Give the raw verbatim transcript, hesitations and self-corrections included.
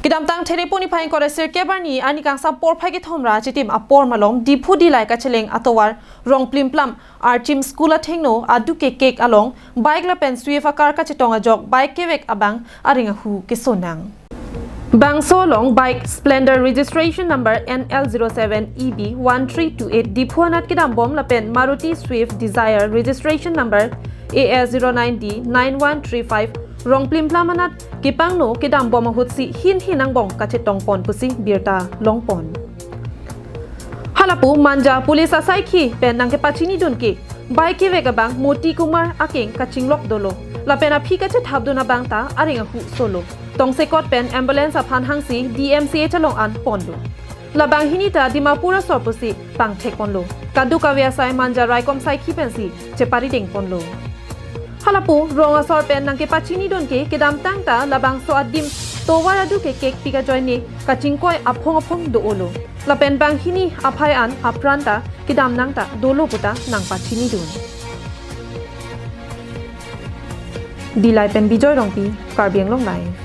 Kedamtang Therepo niphai ingkoi ra sirkep arni arni kangsam porphai kethom ra chitim apor malom Diphu Dillai kacheleng atovar Rongplimplam Archim School athengno adu ke kek along bike lapen Swift akar kachetong ajok bike kevek abang areng ahu kesonang. Bangso along bike Splendor registration number N L zero seven E B one three two eight Diphu anat kedambom lapen Maruti Swift Dzire registration number A S zero nine D nine one three five Rongplimplam anat kepangno kedambom ahutsi hin hin angbong kachetongpon pusi birta longpon. Halapu Manja Police asaikhi pen nangkepachinidun ke bike kevek abang Moti Kumar akeng kachinglok dolo. Lapen aphi kachethapdun abang ta areng ahu solo. Tongsekot pen ambulance aphan hangsi D M C H along an pondo. Labang hini ta Dimapur asor pusi pangthekponlo. Kadokave asai Manja raikom saikhi pensi cheparidengponlo. Halapu rong asor pen nangkepachinidun ke kedamtang ta labangso adim tovar adu ke kekpik ajoine kachingkoi aphong aphong do-olo. Lapen banghini aphai an apran ta kedam nang ta dolo puta nangpachinidun. Dillai pen Bijoy Rongpi, Karbi Anglong Live.